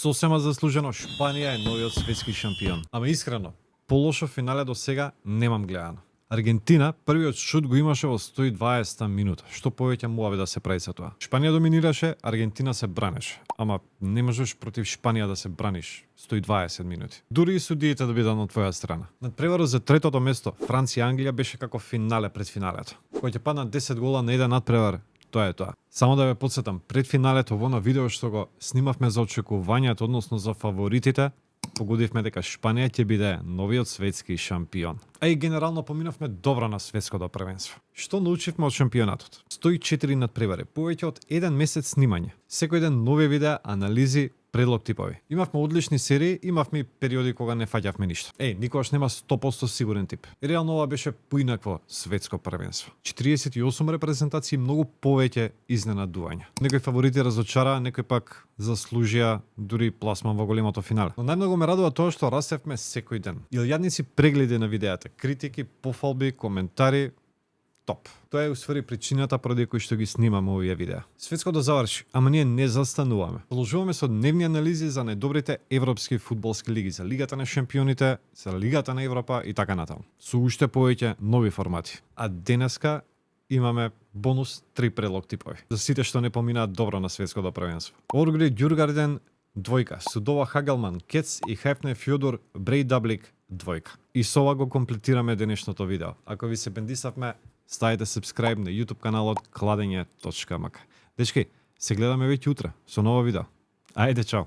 Сосема заслужено, Шпанија е новиот светски шампион. Ама искрено, полошо финале до сега немам гледано. Аргентина првиот шут го имаше во 120 минута. Што повеќе муаве да се прави за тоа? Шпанија доминираше, Аргентина се бранеше. Ама не можеш против Шпанија да се браниш 120 минути. Дури и судиите да бидат на твоја страна. Надпреварот за третото место, Франција и Англија беше како финале пред финалето. Кој ќе падна 10 гола на еден надпревар, тоа е тоа. Само да ве потсетам, пред финалето во на видео што го снимавме за очекувањето, односно за фаворитите, погодивме дека Шпанија ќе биде новиот светски шампион. А и генерално поминавме добро на светското првенство. Што научивме од шампионатот? 104 надпревари, повеќе од 1 месец снимање. Секој ден нови видеа, анализи, предлог типови. Имавме одлични серии, имавме периоди кога не фаќавме ништо. Никогаш нема 100% сигурен тип. Реално ова беше поинакво светско првенство. 48 репрезентации, многу повеќе изненадувања. Некои фаворити разочараа, некои пак заслужија дури пласман во големото финале. Но најмногу ме радува тоа што растевме секој ден. Илјадници прегледи на видеата, критики, пофалби, коментари, топ. Тоа е усвари причината поради кој што ги снимаме овие видеа. Светското заврши, ама ние не застануваме. Продолжуваме со дневни анализи за најдобрите европски фудбалски лиги, за Лигата на шампионите, за Лигата на Европа и така натаму. Со уште повеќе нови формати. А денеска имаме бонус 3 предлог типови. За сите што не поминаат добро на светското првенство. Оргри Ѓургарден двојка, Судова Хагалман, Кец и Хефне Фјодор Брейдаблик двојка. И со ова го комплетираме денешното видео. Ако ви се бендисавме, ставите subscribe на YouTube каналот Кладење.мк. Дечки, се гледаме веќе утре со ново видео. Ајде, чао!